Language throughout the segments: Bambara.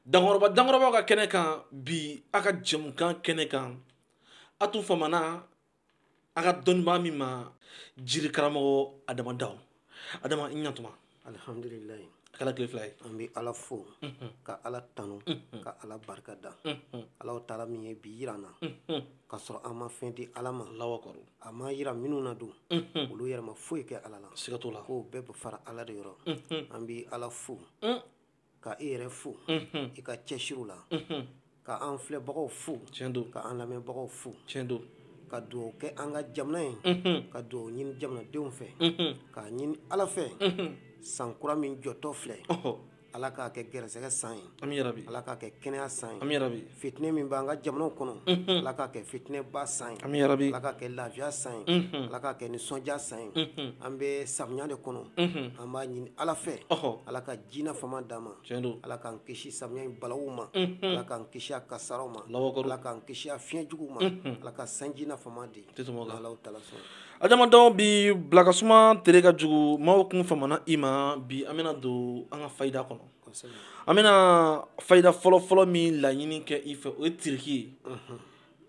Dankɔrɔba dankɔrɔbaw ka kɛnɛ kan bi, a ka jɛmukan kɛnɛ kan, a tun famana a ka dɔnnibaa min ma, jiri karamɔgɔ Adama Daw. Adama, i ɲantuma. Alhamdulilayi. A kɛra tile 2 ye. An bɛ Ala fo ka Ala tanu ka Ala barika da. Ala taala min ye bi yira an na k'a sɔrɔ an ma fɛn di Ala ma. Allahu akbar. A ma yira minnu na don, olu yɛrɛ ma foyi kɛ Ala la. Siga t'o la. K'o bɛɛ bɛ fara Ala de yɔrɔ. An bɛ Ala fo ka e yɛrɛ fo i ka cɛsiriw la, ka an filɛbagaw fo, Tiɲɛ don. ka an lamɛnbagaw fo, Tiɲɛ don. ka dugawu kɛ an ka jamana ye, ka dugawu ɲini jamanadenw fɛ, k'a ɲini Ala fɛ, san kura min jɔtɔ filɛ, Ala k'a kɛ gɛrɛsɛgɛ san ye. Ami yarabi. Ala k'a kɛ kɛnɛya san ye. Ami yarabi. Fitinɛ min b'an ka jamanaw kɔnɔ, Ala k'a kɛ fitinɛba san ye. Ami yarabi. Ala k'a kɛ lafiya san ye. Ala k'a kɛ nisɔndiya san ye. An bɛ samiya de kɔnɔ, an b'a ɲini Ala fɛ, Ala ka ji nafama d'an ma. Tiɲɛ don. Ala k'an kisi samiya in balawu ma, Ala k'an kisi a kasaraw ma, Allahu akbar. Ala k'an kisi a fiɲɛ juguw ma, Ala ka sanji nafama di. Tɛ tɛmɛ o kan. Ala taala sɔnna. Adama Daw, bi bila ka suma tere ka jugu, maaw kun famana i ma. Bi an bɛna don an ka fayida kɔnɔ. An bɛna fayida fɔlɔ-fɔlɔ min laɲini kɛ i fɛ, o ye tiriki ye.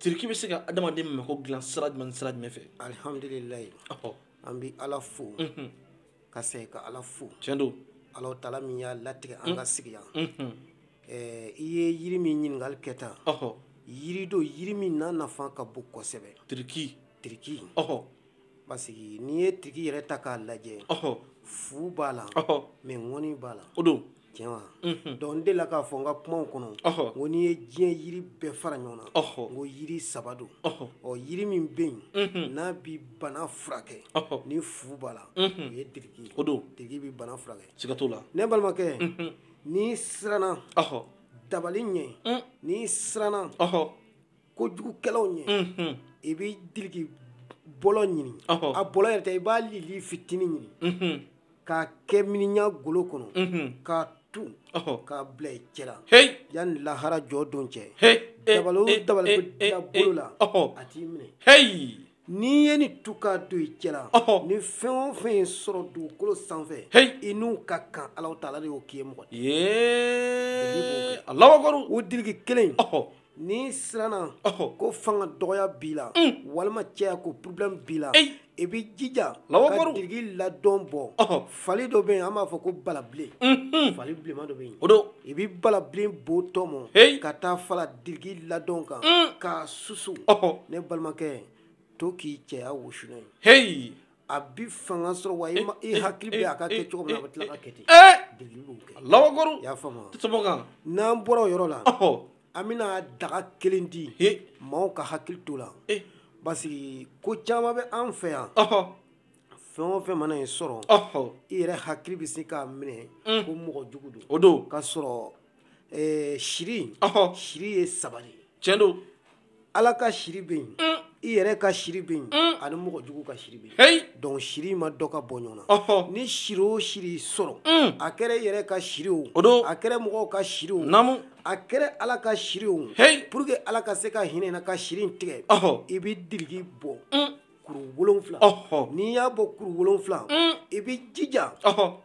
Tiriki bɛ se ka adamaden mako dilan sira jumɛn ni sira jumɛn fɛ? Alihamdulilayi. An bɛ Ala fo ka segin ka Ala fo. Tiɲɛ don. Ala taala min y'a latigɛ an ka sigi yan. I ye yiri min ɲininkali kɛ tan, yiri don, yiri min n'a nafa ka bon kosɛbɛ. Tiriki. Tiriki. Parce que n'i ye tiriki yɛrɛ ta k'a lajɛ, fu b'a la, mais ŋɔni b'a la. O don. Tiɲɛ wa? Donc n delila k'a fɔ n ka kumaw kɔnɔ, n ko n'i ye diɲɛ yiri bɛɛ fara ɲɔgɔn na, n ko yiri 3 don. Ɔ, yiri min bɛ yen n'a bi bana furakɛ, ni fu b'a la, o ye tiriki ye. O don. Tiriki bi bana furakɛ. Siga t'o la. Ne balimakɛ, n'i siranna dabali ɲɛ, n'i siranna kojugukɛlaw ɲɛ, i bɛ tiriki bɔlɔ ɲini. A bɔlɔ yɛrɛ tɛ, i b'a lili fitinin ɲini k'a kɛ miniɲan golo kɔnɔ, k'a tu, k'a bila i cɛ la. Yanni lahara jɔ don cɛ, dabali o dabali bɛ da bolo la, a t'i minɛ. N'i ye nin tu k'a don i cɛ la, ni fɛn o fɛn ye sɔrɔ dugukolo sanfɛ, i n'u ka kan, Ala taala de y'o k'i ye mɔgɔ. Allahu akbar. O diriki kelen, n'i siranna ko fanga dɔgɔya b'i la, walima cɛya ko problème b'i la, i b'i jija ka diriki ladɔn bɔ. Fali dɔ bɛ yen, an b'a fɔ ko balabilen. Fali bilenman dɔ bɛ yen. O don. I bɛ balabilen bo tɔmɔ ka taa fala diriki ladɔn kan k'a susu. Ne balimakɛ, to k'i cɛya wusu n'a ye. A bi fanga sɔrɔ wa i hakili bɛ a ka kɛ cogo min na, a bɛ tila ka kɛ ten. Diriki b'o kɛ. Allahu akbar. I y'a faamu wa? Tɛ tɛmɛ o kan. N'an bɔra o yɔrɔ la, an bɛna daga kelen di maaw ka hakili t'o la. Parce que ko caman bɛ an fɛ yan, fɛn o fɛn mana i sɔrɔ, i yɛrɛ hakili bɛ se k'a minɛ ko mɔgɔ jugu don. O don. K'a sɔrɔ siri, siri ye 3 de ye. Tiɲɛ don. Ala ka siri bɛ yen, i yɛrɛ ka siri bɛ yen, ani mɔgɔ jugu ka siri bɛ yen. Donc siri ma dɔ ka bɔ ɲɔgɔn na. Ni siri o siri sɔrɔ, a kɛra i yɛrɛ ka siri o, a kɛra mɔgɔw ka siri o, a kɛra Ala ka siri o, pour que Ala ka se ka hinɛ na ka siri in tigɛ, i bɛ diriki bɔ kuru 7. N'i y'a bɔ kuru 7, i bɛ jija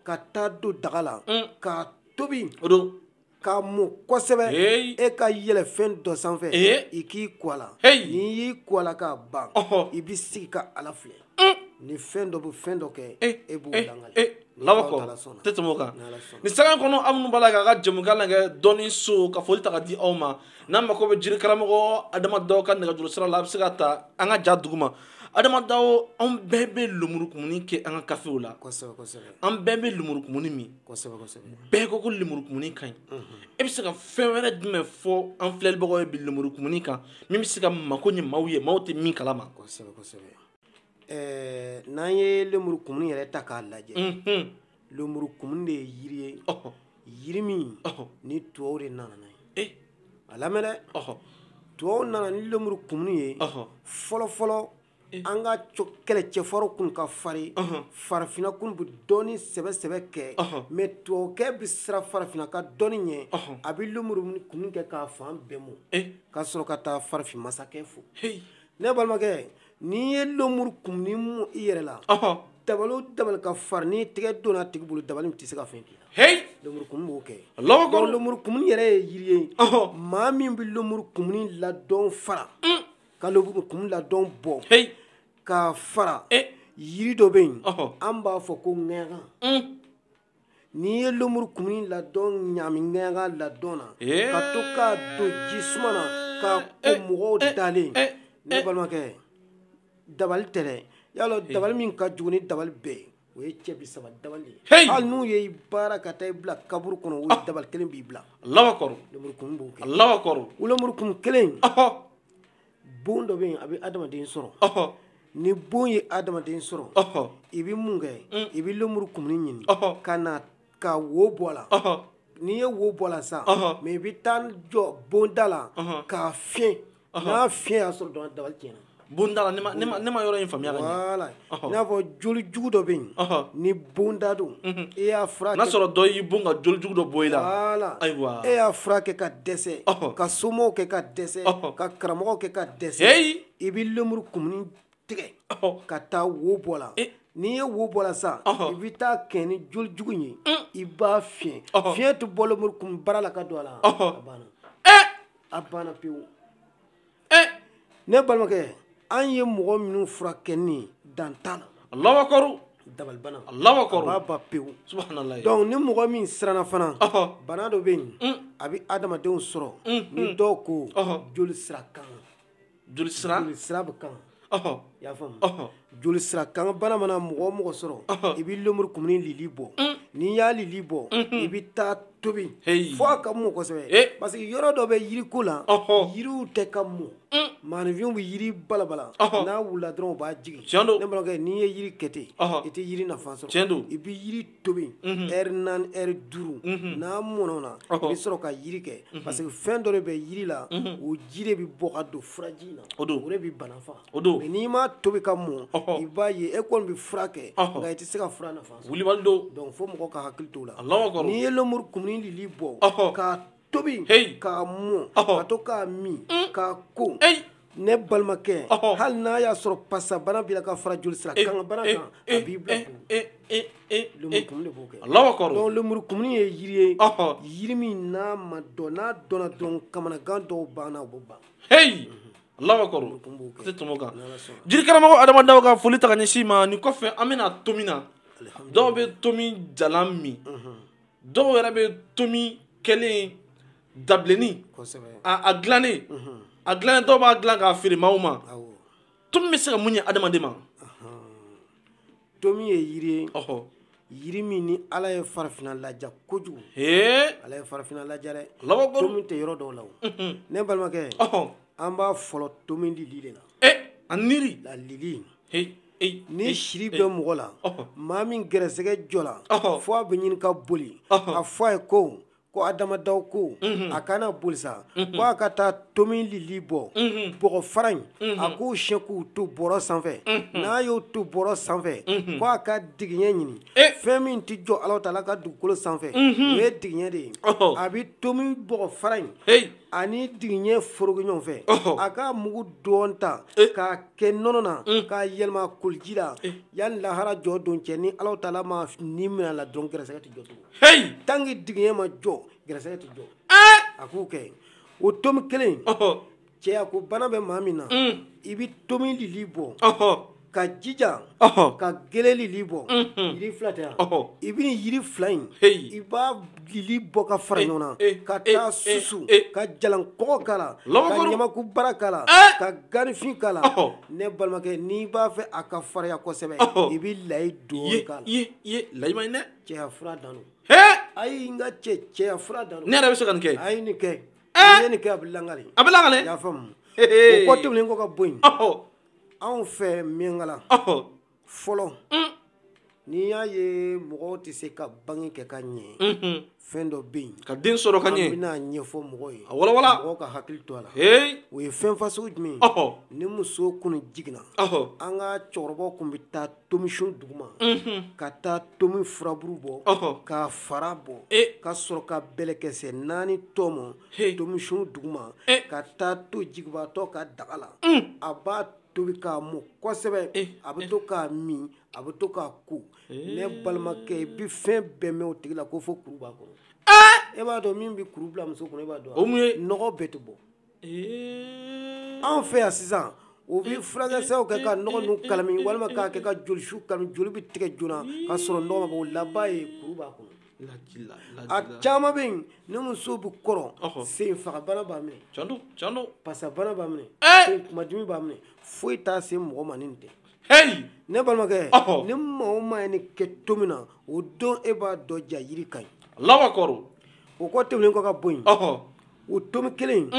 ka taa don daga la k'a tobi. O don. K'a mɔ kosɛbɛ, e ka yɛlɛ fɛn dɔ sanfɛ, i k'i ko a la. N'i y'i ko a la k'a ban, i bɛ sigi ka Ala filɛ. Ni fɛn dɔ bɛ fɛn dɔ kɛ, e b'o lakale. Allahu akbar. Tɛ tɛmɛ o kan. Ni sanga kɔnɔ, aw minnu b'a la k'a ka jɛmukan lajɛ dɔnni so, ka foli ta ka di aw ma. N'an mako bɛ jiri karamɔgɔ Adama Daw ka nɛgɛjuru sira la, a bɛ se ka ta an ka ja dugu ma. Adama Daw, anw bɛɛ bɛ lemurukumuni kɛ an ka kafew la. Kosɛbɛ, kosɛbɛ. An bɛɛ bɛ lemurukumuni min. Kosɛbɛ, kosɛbɛ. Bɛɛ ko ko lemurukumuni ka ɲi. E bɛ se ka fɛn wɛrɛ jumɛn fɔ an filɛlibagaw ye bi lemurukumuni kan, min bɛ se ka mako ɲɛ maaw ye, maaw tɛ min kalama? Kosɛbɛ, kosɛbɛ. N'an ye lemurukumuni yɛrɛ ta k'a lajɛ, lemurukumuni de ye yiri ye. Yiri min ni tubabuw de nana n'a ye. A lamɛn dɛ. Tubabuw nana ni lemurukumuni ye. Fɔlɔ fɔlɔ, an ka kɛlɛcɛfarinw kun ka farin, farafinna kun bɛ dɔɔni sɛbɛ sɛbɛ kɛ, mais tubabukɛ bɛ siran farafinna ka dɔɔni ɲɛ, a bɛ lemurukumuni kɛ k'a fan bɛɛ mɔ, ka sɔrɔ ka taa farafin masakɛ fo. Ne balimakɛ, n'i ye lemurukumuni mɔ i yɛrɛ la, dabali o dabali ka farin, n'i tɛgɛ donna a tigi bolo, dabali tɛ se ka fɛn k'i la. Lemurukumuni b'o kɛ. Allahu akbar. Donc lemurukumuni yɛrɛ ye yiri ye. Maa min bɛ lemurukumuni ladɔn fara. Ka lemurukumuni ladɔn bɔ. K'a fara. Yiri dɔ bɛ yen. An b'a fɔ ko ŋɛɲɛkan. N'i ye lemurukumuni ladɔn ɲaami ŋɛɲɛkan ladɔn na. Ka to k'a don ji suma na k'a ko mɔgɔw dalen. Ne balimakɛ dabali tɛ dɛ. Yalɔ dabali min ka jugu ni dabali bɛɛ ye. O ye cɛ 30 dabali ye. Hali n'u ye baara ka taa i bila kaburu kɔnɔ o dabali kelen b'i bila. Allahu akbar. Lemurukumuni b'o kɛ. Allahu akbar. O lemurukumuni kelen. Bon dɔ bɛ yen a bɛ adamaden sɔrɔ. Ni bon ye adamaden sɔrɔ. I bɛ mun kɛ? I bɛ lemurukumuni ɲini. Ka na ka wo bɔ a la. N'i ye wo bɔ a la sisan. Mais i bɛ taa jɔ bonda la. K'a fiyɛ. N'a fiyɛ y'a sɔrɔ dɔrɔn dabali tiɲɛna. Bonda la ne ma yɔrɔ in faamuya ka ɲɛ. Voilà. I n'a fɔ joli jugu dɔ bɛ yen. Ni bonda don. E y'a furakɛ. N'a sɔrɔ dɔ y'i bon ka joli jugu dɔ bɔ i la. Voilà. Ayiwa. E y'a furakɛ ka dɛsɛ. Ka somɔgɔw kɛ ka dɛsɛ. Ka karamɔgɔw kɛ ka dɛsɛ. I bɛ lemurukumuni tigɛ. Ka taa wo bɔ a la. N'i ye wo bɔ a la sisan. I bɛ taa kɛ ni joli jugu in ye. I b'a fiyɛ. Fiɲɛ tɛ bɔ lemurukumuni bara la ka don a la. A banna. A banna pewu. Ne balimakɛ. An ye mɔgɔ minnu furakɛ ni dan t'a la. Allahu akbar. Dabalibana. Allahu akbar. A b'a ban pewu. Subahanallahi. Donc ni mɔgɔ min siranna fana. Bana dɔ bɛ yen. A bɛ adamadenw sɔrɔ. Ni dɔw ko. Joli sira kan. Joli sira. Joli sira bɛ kan. I y'a faamu. Joli sira kan bana mana mɔgɔ o mɔgɔ sɔrɔ. I bɛ lemurukumuni lili bɔ. N'i y'a lili bɔ. I bɛ taa tobi. Fo a ka mɔ kosɛbɛ. Parce que yɔrɔ dɔ bɛ yiriko la. Yiriw tɛ ka mɔ. Maanifinw bɛ yiri balabala. N'a wulila dɔrɔn u b'a jigin. Tiɲɛ don. Ne balimakɛ n'i ye yiri kɛ ten. I tɛ yiri nafa sɔrɔ. Tiɲɛ don. I bɛ yiri tobi. Ɛri 4 ɛri 5. N'a mɔnna o la. I bɛ sɔrɔ ka yiri kɛ. Parce que fɛn dɔ de bɛ yiri la. O ji de bɛ bɔ ka don furaji in na. O don. O de bɛ bana faga. O don. Mais n'i m'a tobi ka mɔ. I b'a ye e kɔni bɛ fura kɛ. Nka i tɛ se ka fura nafa sɔrɔ. Wulibali don. Donc fo mɔgɔw ka hakili t'o la. Allahu akbar. N'i ye lemurukumuni lili bɔ. K'a tobi. K'a mɔ. Ka to k'a min. K'a ko. Ne balimakɛ. Hali n'a y'a sɔrɔ pasabana b'i la ka fara joli sira kan bana kan. A b'i bila lemurukumuni de b'o kɛ. Allahu akbar. Donc lemurukumuni ye yiri ye. Yiri min n'a ma dɔn n'a dɔnna dɔrɔn kamanagan dɔw banna u b'o ban. Allahu akbar. Tɛ tɛmɛ o kan. Jiri karamɔgɔ Adama Daw ka foli ta ka ɲɛsin i ma nin kɔfɛ an bɛna tomi na. Dɔw bɛ tomi jalan min. Dɔw yɛrɛ bɛ tomi kɛlen dabilenni. A dilannen. A dilannen dɔw b'a dilan k'a feere maaw ma. Tomi bɛ se ka mun ɲɛ adamaden ma? Tomi ye yiri ye. Yiri min ni Ala ye farafinna laja kojugu. Ala ye farafinna laja dɛ. Tomi tɛ yɔrɔ dɔw la o. Ne balimakɛ. An b'a fɔlɔ tomi lili de la. A niri. La lili. Ni siri bɛ mɔgɔ la. Maa min gɛrɛsɛgɛ jɔ la. Fo a bɛ ɲini ka boli. A fɔ a ye ko. Ko Adama Daw ko. A kana boli sa. Ko a ka taa tomi lili bɔ. Bɔgɔ fara in. A k'o siɲɛ k'u to bɔrɔ sanfɛ. N'a y'o to bɔrɔ sanfɛ. Ko a ka digiɲɛ ɲini. Fɛn min tɛ jɔ Alahu taala ka dugukolo sanfɛ. O ye digiɲɛ de ye. A bɛ tomi bɔgɔ fara in. Ani digiɲɛ foroki ɲɔgɔn fɛ. A ka mugu dɔɔni ta. K'a kɛ nɔnɔ na. K'a yɛlɛma koliji la. Yanni lahara jɔ don cɛ ni Alahu taala ma ni minɛ a la dɔrɔn gɛrɛsɛgɛ tɛ jɔ tugun. Tant que digiɲɛ ma jɔ. Gɛrɛsɛgɛ tɛ jɔ. A k'o kɛ o tomi kelen. Cɛya ko bana bɛ maa min na. I bɛ tomi lili bɔ. Ka jija. Ka gele lili bɔ. Yiri fila tɛ yan. I bɛ nin yiri fila in. I b'a lili bɔ ka fara ɲɔgɔn na. Ka taa susu. Ka jalankɔgɔ k'a la. Ka ɲamaku bara k'a la. Ka ganifin k'a la. Ne balimakɛ n'i b'a fɛ a ka farinya kosɛbɛ. I bɛ layi dɔɔni k'a la. Layi man ɲi dɛ. Cɛya fura dan don. Ayi n ka cɛya fura dan don. Ne yɛrɛ bɛ se ka nin kɛ. A ye nin kɛ. N'i ye nin kɛ a bɛ lakale. A bɛ lakale. I y'a faamu. O kɔ tɛmɛnen kɔ ka bɔ yen. Anw fɛ Miɲankala. Fɔlɔ. N'i y'a ye mɔgɔw tɛ se ka bange kɛ ka ɲɛ. Fɛn dɔ bɛ yen. Ka den sɔrɔ ka ɲɛ. An bɛna ɲɛfɔ mɔgɔw ye. A walawala. Mɔgɔw ka hakili to a la. O ye fɛn fasugu jumɛn ye? Ni muso kun jiginna. An ka cɛkɔrɔbaw kun bɛ taa tomisun duguma. Ka taa tomi furaburu bɔ. Ka fara bɔ. Ka sɔrɔ ka bɛlɛkisɛ 4 tɔmɔ. Tomisun duguma. Ka taa to jigibaatɔ ka daga la. A b'a tobi k'a mɔ kosɛbɛ, a bɛ to k'a min, a bɛ to k'a ko. Ne balimakɛ, i bɛ fɛn bɛɛ mɛn o tigi la ko fo kuru b'a kɔnɔ. E b'a dɔn min bɛ kuru bila muso kɔnɔ, e b'a dɔn. O mun ye? Nɔgɔ bɛɛ tɛ bɔ. Anw fɛ yan sisan, o bɛ furakɛsɛw kɛ ka nɔgɔ ninnu kalami walima k'a kɛ ka jolisu kalami, joli bɛ tigɛ joona ka sɔrɔ nɔgɔ ma bɔ. O laban ye kuru b'a kɔnɔ. A caman bɛ yen, ni muso bɛ kɔrɔ, sen fagabana b'a minɛ, pasabana b'a minɛ, sen kumadimi b'a minɛ, foyi t'a se mɔgɔ ma ni nin tɛ. Ne balimakɛ, ni maa o maa ye nin kɛ to min na, o don e b'a dɔn ja yiri ka ɲi. Allahu akbar. O kɔ tɛmɛnen kɔ ka bɔ yen, o tomi kelen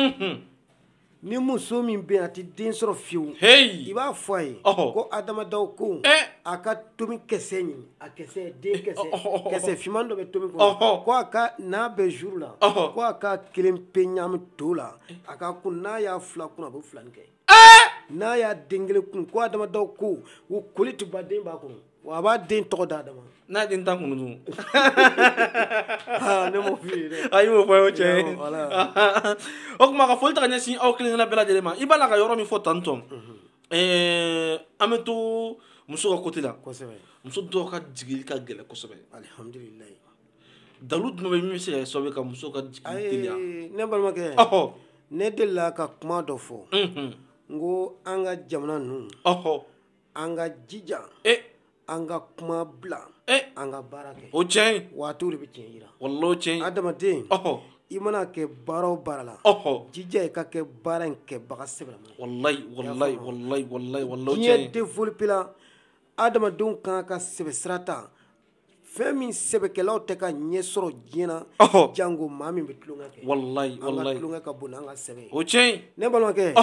ni muso min bɛ yen a tɛ den sɔrɔ fiyewu, i b'a fɔ a ye ko adamadenw ko a ka tomi kisɛ ɲini, a kisɛ den kisɛ kisɛ finman dɔ bɛ tomi kɔnɔ, ko a ka n'a bɛ jour la, ko a ka kelen pe ɲami to la, a ka kun, n'a y'a fila kun a bɛ filani kɛ, n'a y'a den kelen kun, ko adamadenw ko o koli tɛ ban, den b'a kɔnɔ, wa a b'a den tɔgɔ d'a dama. N'a den tan kun dun. Ne m'o f'i ye dɛ. Ayi, m'o fɔ o cɛ ye. O tuma ka foli ta ka ɲɛsin aw kelen kelenna bɛɛ lajɛlen ma. I b'a la ka yɔrɔ min fɔ tantɔn, an bɛ to muso ka côté la. Kosɛbɛ. Muso dɔw ka jigili ka gɛlɛn kosɛbɛ. Alihamudulilayi. Dalu jumɛn bɛ min bɛ se ka kɛ sababu ye ka muso ka jigili teliya? Ne balimakɛ, ne delila ka kuma dɔ fɔ. N ko an ka jamana ninnu, an ka jija, an ka kuma bila, an ka baara kɛ. O tiɲɛ ye. Waatiw de bɛ tiɲɛ yira. Walahi o tiɲɛ ye. Adamaden, i mana kɛ baara o baara la, jija i ka kɛ baara in kɛbaga sɛbɛlama ye. Walahi walahi walahi walahi walahi o tiɲɛ ye. Diɲɛ développé la, adamadenw kan ka sɛbɛ sira ta. Fɛn min sɛbɛkɛlaw tɛ ka ɲɛ sɔrɔ diɲɛ na, jango maa min bɛ tulonkɛ kɛ. Walahi walahi. An ka tulonkɛ ka bon n'an ka sɛbɛ ye. O tiɲɛ ye. Ne balimakɛ,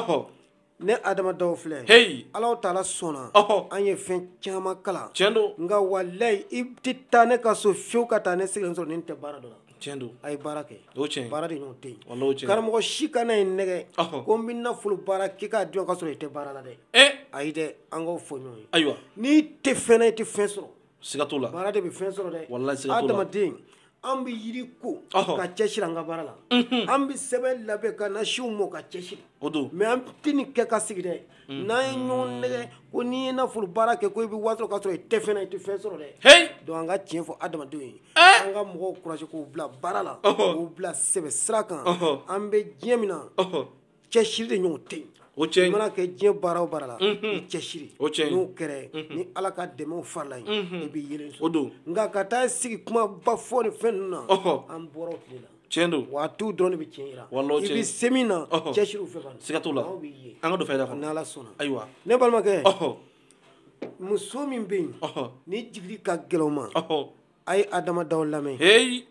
ne adamadenw filɛ, Alahu taala sɔnna, an ye fɛn caman kalan. Tiɲɛ don. Nka walayi i tɛ taa ne ka so fiyewu ka taa ne sigilen sɔrɔ ni n tɛ baara dɔ la. Tiɲɛ don. A ye baara kɛ. O tiɲɛ. Baara de ɲɔgɔn tɛ yen. Walahi o tiɲɛ. Karamɔgɔ si kana i nɛgɛ ko n bɛ nafolo baara k'i k'a di yan k'a sɔrɔ i tɛ baara la dɛ. Ayi dɛ, an k'o fɔ ɲɔgɔn ye. Ayiwa. N'i tɛ fɛn na, i tɛ fɛn sɔrɔ. Siga t'o la. Baara de bɛ fɛn sɔrɔ dɛ. Walahi siga t'o la. Adamaden, an bɛ yiri ko ka cɛsiri an ka baara la, an bɛ sɛbɛn labɛn ka na siw mɔ ka cɛsiri. O don. Mais an tɛ nin kɛ ka sigi dɛ. N'an ye ɲɔgɔn nɛgɛ ko n'i ye nafolo baara kɛ ko i bɛ wari sɔrɔ k'a sɔrɔ i tɛ fɛn na, i tɛ fɛn sɔrɔ dɛ. Donc an ka tiɲɛ fɔ adamadenw ye, an ka mɔgɔw courage k'u bila baara la, k'u bila sɛbɛ sira kan. An bɛ diɲɛ min na, cɛsiri de ɲɔgɔn tɛ yen. O tiɲɛ. I mana kɛ diɲɛ baara o baara la, i cɛsiri. O tiɲɛ. N'o kɛra, ni Ala ka dɛmɛw farala yen, i bɛ yelen sɔrɔ. O don. Nka ka taa sigi kumaba fɔ ni fɛn ninnu na, an bɔra o tile la. Tiɲɛ don. Waatiw dɔrɔn de bɛ tiɲɛ yira. Walahi o tiɲɛ. I bɛ se min na, cɛsiriw fɛ ka na. Siga t'o la. Maaw b'i ye. An ka don fayida kɔnɔ. N'Ala sɔnna. Ayiwa. Ne balimakɛ, muso min bɛ yen, ni jigili ka gɛlɛn o ma, a ye adamadenw lamɛn.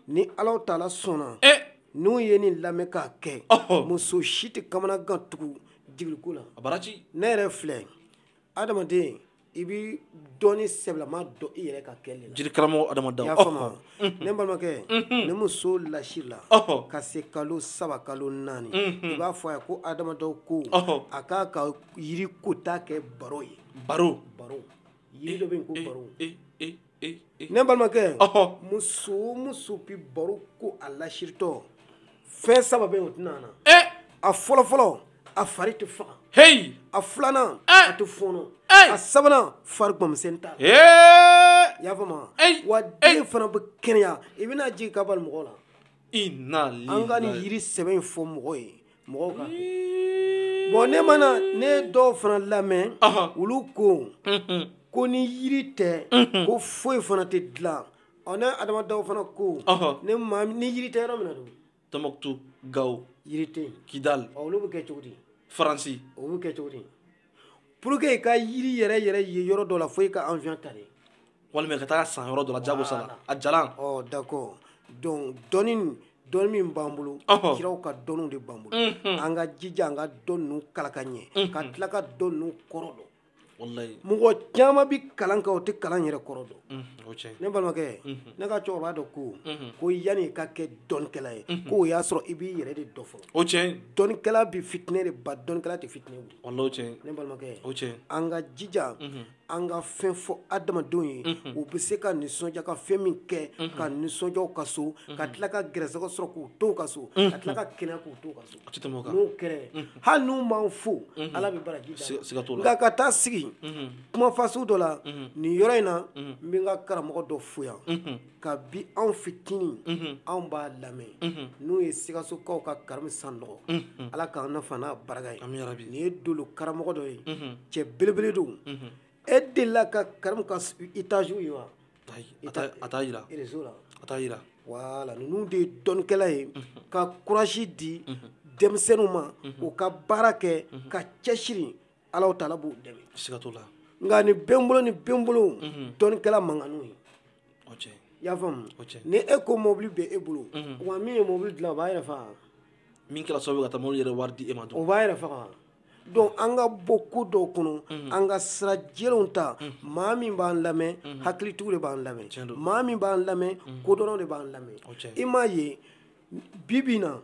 Ni Alahu taala sɔnna, n'u ye nin lamɛn k'a kɛ, muso si tɛ kamanagan tugun jigiliko la. A baraji. Ne yɛrɛ filɛ, adamaden i bɛ dɔɔni sɛbɛlama dɔn i yɛrɛ ka kɛli la. Jiri karamɔgɔ adamadenw. I y'a faamu? Ne balimakɛ, ni muso lasirila ka se kalo 3 kalo 4, i b'a fɔ a ye ko adamadenw ko a k'a ka yiri kota kɛ baro ye. Baro. Baro. Yiri dɔ bɛ yen ko baro. Ne balimakɛ, muso o muso bɛ baro ko a lasiritɔ, fɛn 3 bɛ yen o tɛna na. A fɔlɔ fɔlɔ, a fari tɛ faga. A filanan, a tɛ fɔɔnɔ. A sabanan, fari gbamisɛn t'a la. I y'a faamu? Wa den fana bɛ kɛnɛya. I bɛna jigin ka bali mɔgɔw la. An ka nin yiri sɛbɛn in fɔ mɔgɔw ye, mɔgɔw ka kɛ. Bon, ne mana ne ye dɔw fana lamɛn, olu ko ko ni yiri tɛ, ko foyi fana tɛ dilan. Ɔ, ne adamadenw fana ko, ne maa ni yiri tɛ yɔrɔ min na dun? Tombouctou, Gao, Yiri tɛ yen. Kidal. Ɔ, olu bɛ kɛ cogo di? Faransi. Olu bɛ kɛ cogo di? Pour que i ka yiri yɛrɛ yɛrɛ ye yɔrɔ dɔ la, fo i ka avion ta de. Walima ka taa san yɔrɔ dɔ la, jago sa la. A jalan. Ɔ, d'accord. Donc dɔnni min b'an bolo, kiraw ka dɔnniw de b'an bolo. An ka jija an ka dɔn ninnu kalan ka ɲɛ, ka tila ka dɔn ninnu kɔrɔ dɔn. Wallahi. Mɔgɔ caman bɛ kalan kɛ, o tɛ kalan yɛrɛ kɔrɔ dɔn. O tiɲɛ. Ne balimakɛ, ne ka cɛkɔrɔba dɔ ko, ko yanni i ka kɛ dɔnnikɛla ye, ko o y'a sɔrɔ i b'i yɛrɛ de dɔn fɔlɔ. O tiɲɛ. Dɔnnikɛla bɛ fitinɛ de ba, dɔnnikɛla tɛ fitinɛ wuli. Wallahi o tiɲɛ. Ne balimakɛ, O tiɲɛ. an ka jija, An ka fɛn fɔ adamadenw ye, u bɛ se ka nisɔndiya ka fɛn min kɛ, ka nisɔndiya u ka so, ka tila ka gɛrɛsɛgɛ sɔrɔ k'u to u ka so, ka tila ka kɛnɛya k'u to u ka so. N'o kɛra, hali n'u m'an fo, Ala bɛ baraji d'an ma. Nka ka taa sigi kuma faso dɔ la nin yɔrɔ in na, n bɛ n ka karamɔgɔ dɔ fo yan, kabi anw fitinin anw b'a lamɛn, n'o ye Sikasokaw ka Karimu Sanɔgɔ, Ala k'an nafa n'a barika ye. Nin ye dolo karamɔgɔ dɔ ye, cɛ belebele don. E delila ka Karimu ka étage ye wa? A t'a yira. Réseau la. A t'a yira. Voilà, ninnu de ye dɔnnikɛla ye, ka courage di denmisɛnninw ma, u ka baara kɛ, ka cɛsiri, Alahu taala b'u dɛmɛ. Siga t'o la. Nka ni bɛn bolo ni bɛn bolo, dɔnnikɛla man kan n'o ye. O tiɲɛ. I y'a faamu? O tiɲɛ. Ni e ko mobili bɛ e bolo, wa min ye mobili dilan, o b'a yɛrɛ faga. Min kɛra sababu ye ka taa mobili yɛrɛ wari di e ma dun. O b'a yɛrɛ faga. Donc an ka bɔ ko dɔw kɔnɔ, an ka sira jɛlenw ta. Maa min b'an lamɛn, hakilitigiw de b'an lamɛn. Maa min b'an lamɛn, kodɔnnaw de b'an lamɛn. I m'a ye bi bi in na,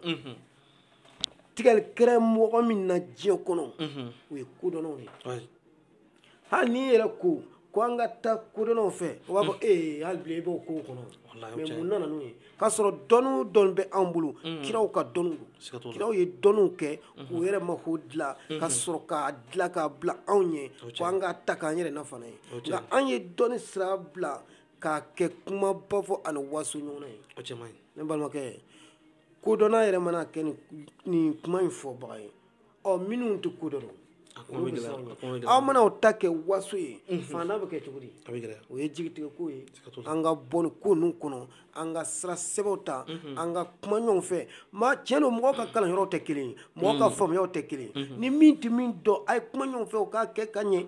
tigɛli kɛra mɔgɔ min na diɲɛ kɔnɔ, o ye kodɔnnaw de ye. Hali n'i yɛrɛ ko ko an ka taa kodɔnnaw fɛ, o b'a fɔ ee hali bilen i b'o kow kɔnɔ. Mais mun nana n'o ye? K'a sɔrɔ dɔnni o dɔnni bɛ anw bolo, kiraw ka dɔnni don. Kiraw ye dɔnniw kɛ k'u yɛrɛ mako dilan, ka sɔrɔ k'a dilan k'a bila anw ɲɛ, ko an k'a ta k'an yɛrɛ nafa n'a ye. Nka an ye dɔnni sira bila k'a kɛ kumaba fɔ ani waso ɲɔgɔnna ye. O cɛ man ɲi. Ne balimakɛ, kodɔnna yɛrɛ mana kɛ nin kuma in fɔbaga ye, ɔ minnu tɛ kodɔn dɔn, aw mana o ta kɛ waso ye, faantan bɛ kɛ cogo di? O ye jigitigɛ ko ye. An ka bɔ nin ko ninnu kɔnɔ, an ka sira sɛbɛw ta, an ka kuma ɲɔgɔn fɛ. Maa tiɲɛ don, mɔgɔw ka kalanyɔrɔw tɛ kelen ye, mɔgɔw ka faamuyaw tɛ kelen ye. Ni min tɛ min dɔn, a ye kuma ɲɔgɔn fɛ, o k'a kɛ ka ɲɛ.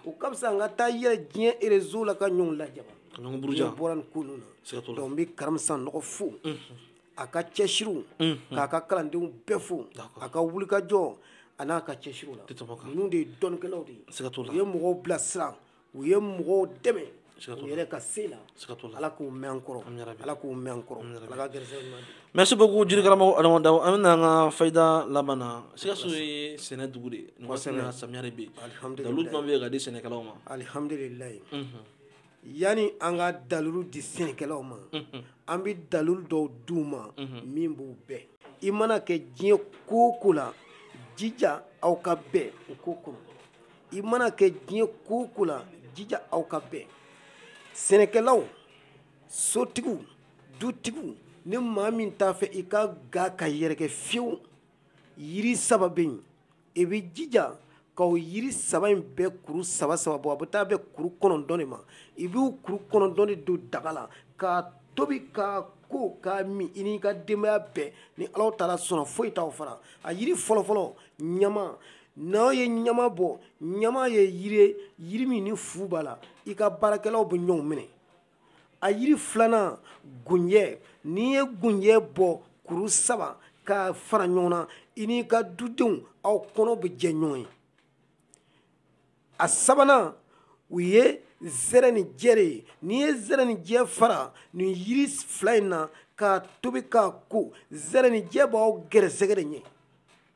O ka fisa an ka taa yɛlɛ diɲɛ réseau la ka ɲɔgɔn lajaba. Diɲɛ bɔra nin ko ninnu na. Donc n bɛ Karimu Sanɔgɔ fo, a ka cɛsiriw, k'a ka kalandenw bɛɛ fo, a ka wulikajɔ a n'a ka cɛsiriw la. Ninnu de ye dɔnnikɛlaw de ye. U ye mɔgɔw bilasira, u ye mɔgɔw dɛmɛ u yɛrɛ ka se la. Ala k'u mɛn an kɔrɔ, Ala k'u mɛn an kɔrɔ, Ala ka gɛrɛsɛgɛ ɲuman di. Merci beaucoup Jiri karamɔgɔ Adama Dawo. An bɛna an ka fayida laban na. Sikaso ye sɛnɛ dugu de ye. Nin waati in na samiya de bɛ yen. Dalilu jumɛn bɛ yen ka di sɛnɛkɛlaw ma? Alihamudulilayi. Yanni an ka dalilu di sɛnɛkɛlaw ma, an bɛ dalilu dɔw d'u ma min b'u bɛn. I mana kɛ diɲɛ ko o ko la, jija aw ka bɛn o ko kɔnɔ. I mana kɛ diɲɛ ko o ko la, jija aw ka bɛn. Sɛnɛkɛlaw, sotigiw, dutigiw, ni maa min t'a fɛ i ka ga ka yɛrɛkɛ fiyewu, yiri saba bɛ yen, i bɛ jija k'o yiri saba in bɛɛ kuru saba saba bɔ, a bɛ taa bɛn kuru 9 de ma. I b'u kuru 9 de don daga la k'a tobi k'a ko k'a min, i n'i ka denbaya bɛɛ. Ni Alahu taala sɔnna, foyi t'aw fara. A yiri fɔlɔfɔlɔ, ɲama. N'aw ye ɲama bɔ, ɲama ye yiri ye, yiri min ni fu b'a la, i ka baarakɛlaw bɛ ɲɔgɔn minɛ. A yiri filanan, gunjɛ. N'i ye gunjɛ bɔ kuru 3 k'a fara ɲɔgɔn na, i n'i ka dudenw aw kɔnɔ bɛ jɛ ɲɔgɔn ye. A sabanan, u ye zɛrɛ ni jɛ de ye. N'i ye zɛrɛ ni jɛ fara nin yiri fila in na k'a tobi k'a ko, zɛrɛ ni jɛ b'aw gɛrɛsɛgɛ de ɲɛ.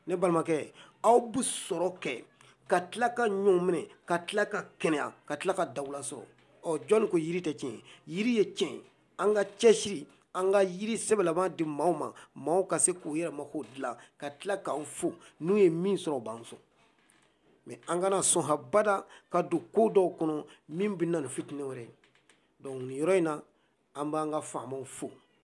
Ne balimakɛ, aw bɛ sɔrɔ kɛ ka tila ka ɲɔgɔn minɛ, ka tila ka kɛnɛya, ka tila ka dawula sɔrɔ. Ɔ jɔnni ko yiri tɛ tiɲɛ? Yiri ye tiɲɛ ye. An ka cɛsiri, an ka yiri sɛbɛlama di maaw ma, maaw ka se k'u yɛrɛ mako dilan, ka tila k'an fo. N'u ye min sɔrɔ, u b'an sɔn. Mais an kana sɔn habada ka don ko dɔw kɔnɔ min bɛ na ni fitinɛ wɛrɛ ye. Donc nin yɔrɔ in na, an b'an ka faamaw fo.